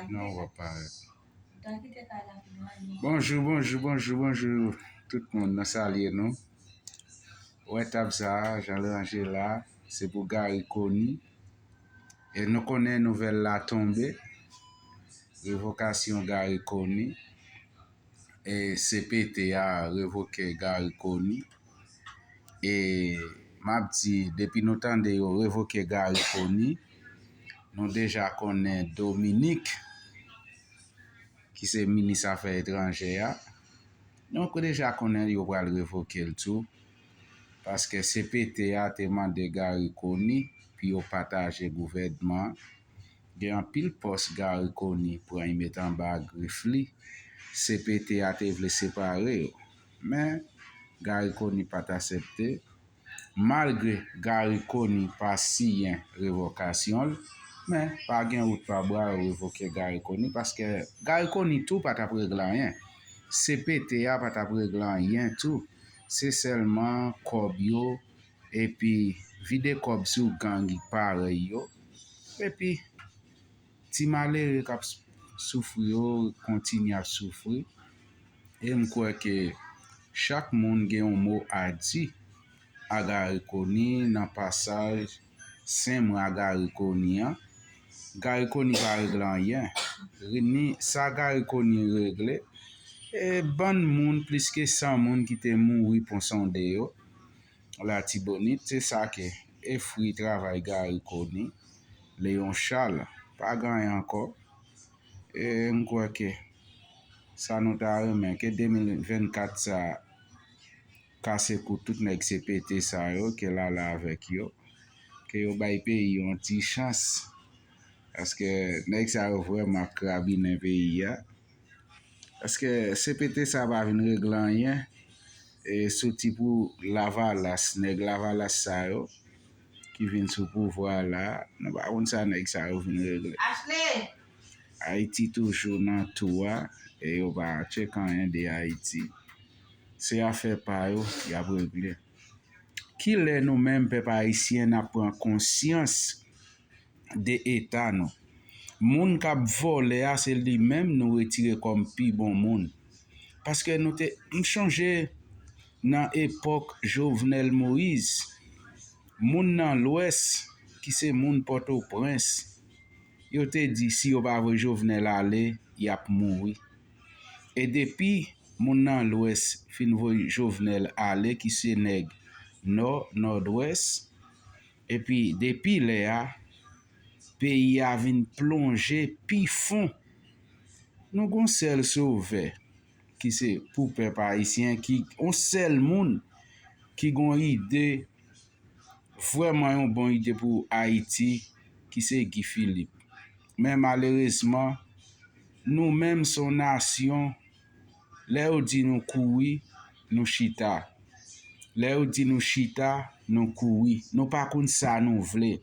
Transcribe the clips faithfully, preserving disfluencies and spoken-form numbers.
Non, w ap parèt. Bonjou, bonjou, bonjou, bonjou. Tout moun, nou salye nou. Ou wè tab sa a, jan l ranje la, se pou Garry Conille. E nou konnen nouvèl la tonbe. Revokasyon Garry Conille. E C P T a revoke Garry Conille. E m ap di, depi nou tande yo revoke Garry Conille, nou deja konnen Dominique, ki se minis afè etranjè a, nou deja konnen yo pral revoke l tou, paske C P T a te mande Garry Conille pou yo pataje gouvènman an. Gen anpil pòs Garry Conille pran, li met anba grif li. C P T a te vle separe yo. Men, Garry Conille pa t aksepte. Malgre Garry Conille pa siyen revokasyon l, men pa gen wout pa bra yo revoke Garry Conille, paske Garry Conille tou pa t ap regle anyen. C P T a pa t ap regle anyen tou. Se sèlman kòb yo, epi vide kòb sou gang parèy yo. Epi, ti malere k ap soufri yo kontinye ap soufri. E m kwè ke chak moun gen yon mo a di a Garry Conille nan pasaj sen mwa Garry Conille an. Garry Conille pa regle anyen. Ni sa Garry Conille regle, e bann moun, plis ke san moun ki te mouri pon sonde yo Latibonit, se sa ke e fwi travay Garry Conille, Léon Charles, pa gen anyen ankò. E m kwè ke sa nou ta renmen, ke de mil vennkat sa a kase kou tout nèg C P T sa yo, ke l ale avèk yo, ke yo bay peyi yon ti chans. Paske nèg sa yo vrèman ap krabinen peyi a. Paske C P T sa pa vin regle anyen. E soti pou Lavalas, nèg Lavalas sa yo ki vin sou pouvwa la, nou pa konn sa nèg sa yo vin regle. Ayiti toujou nan tou a, e yo pa tcheke anyen de Ayiti. Se afè pa yo y ap regle. Kilè nou menm, pèp ayisyen, n ap pran konsyans de eta nou? Moun k ap vòlè a, se li menm nou retire kòm pi bon moun. Paske nou te, m chonje nan epòk Jovenel Moïse, moun nan Lwès, ki se moun Pòtoprens, yo te di si yo pa voye Jovenel ale, y ap mouri. E depi moun nan Lwès fin voye Jovenel ale, ki se nèg Nò, Nòdwès, epi depi lè a, peyi a vin plonje pi fon. Nou gon sèl sovè, ki se pou pèp ayisyen, ki, on sèl moun ki gon ide, vrèman yon bon ide pou Ayiti, ki se Guy Philippe. Men malerezman, nou menm se yon nasyon, lè yo di nou kouri, nou chita. Lè yo di nou chita, nou kouri. Nou pa konn sa nou vle.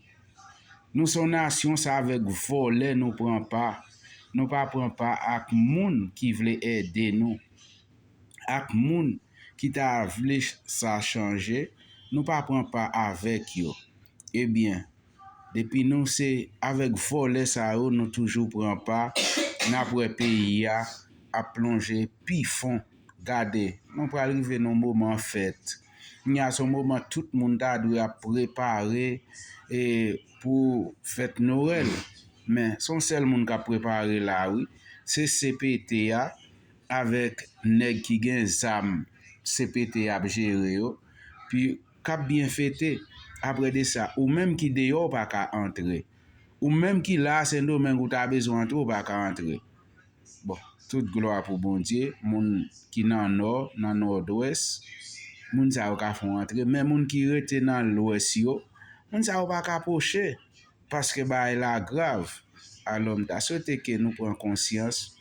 Nou se yon nasyon, se avèk vòlè nou pran pa. Nou pa pran pa ak moun ki vle ede nou, ak moun ki ta vle ch-, sa chanje, nou pa pran pa avèk yo. Ebyen, depi nou se avèk vòlè sa yo nou toujou pran pa, n ap wè peyi a ap plonje pi fon. Gade, nou pral rive nan moman fèt. Kounye a se yon moman tout moun ta dwe ap prepare, e, pou fèt Nwèl. Men, se yon sèl moun k ap prepare la, wi. Se C P T a, avèk nèg ki gen zam C P T ap jere yo, pi k ap byen fete. Apre de sa, ou menm ki deyò, ou pa ka antre. Ou menm ki la, Sendomeng, ou ta bezwen antre, ou pa ka antre. Bon, tout glwa pou Bondye, moun ki nan Nò, nan Nòdwès, moun sa yo ka fè w antre, men moun ki rete nan Lwès yo, moun sa yo pa ka pwoche, paske bagay la grav. Alò, m ta swete ke nou pran konsyans,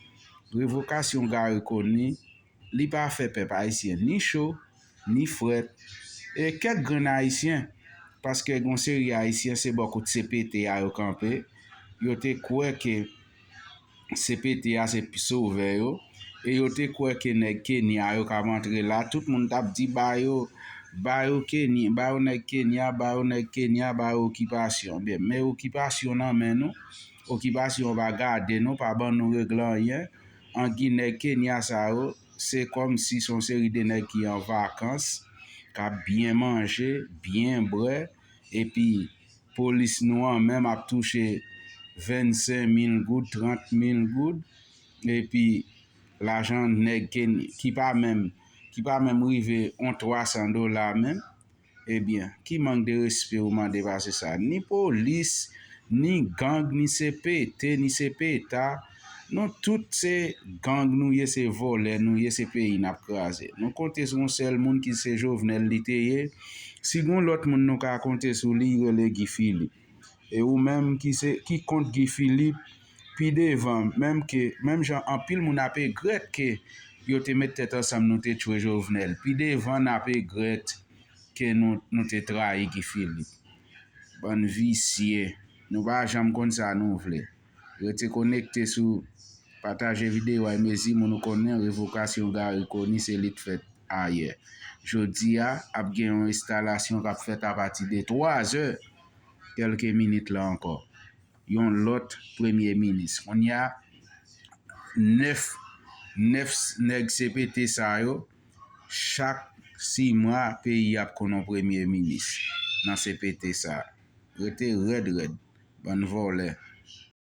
revokasyon Garry Conille, li pa fè pèp ayisyen ni cho, ni frèt, e kèk grenn ayisyen, paske gon seri ayisyen se bò kot C P T a yo kanpe, yo te kwè ke C P T a se sovè yo, e yo te kwè ke nèg Kenya yo k ap antre la, tout moun t ap di ba yo, ba yo Kenya, ba yo nèg Kenya, ba yo nèg Kenya, ba yo okipasyon. Byen, men okipasyon nan men nou, okipasyon an pa gade nou, pa ban nou regle anyen. Angi nèg Kenya sa yo, se kòmsi se yon seri de nèg ki an vakans, k ap byen manje, byen bwè, epi polis nou an menm ap touche vennsenk mil goud, trant mil goud, epi lajan nèg Kenya ki pa menm, ki pa menm rive yon twa san dola menm. Ebyen, ki mank de respe ou mande pase sa? Ni polis, ni gang, ni C P T, ni C P T A, nou tout se gang nou ye, se vòlè nou ye, se peyi n ap kraze. Nou konte sou yon sèl moun ki se Jovenel li te ye. Si gen yon lòt moun nou ka konte sou li, li rele Guy Philippe. E ou menm ki se, ki kont Guy Philippe, pi devan, menm ke, menm jan anpil moun ap egrèt ke yo te met tèt ansanm, nou te tchwe Jovenel. Pi devan n ap egrèt ke nou, nou te trayi Guy Philippe. Bann visye, nou pa janm konn sa nou vle. Rete konekte sou, pataje videyo a, e mezi moun ou konnen revokasyon Garry Conille se li t fèt ayè. Jodi a, ap gen yon enstalasyon k ap fèt apati de twa zè, kèlke minit la ankò. Yon lòt premye minis. Kounye a, nèf, nèf nèg C P T sa yo, chak sis mwa, peyi ap konn yon premye minis nan C P T sa. Rete rèd rèd, bann vòlè.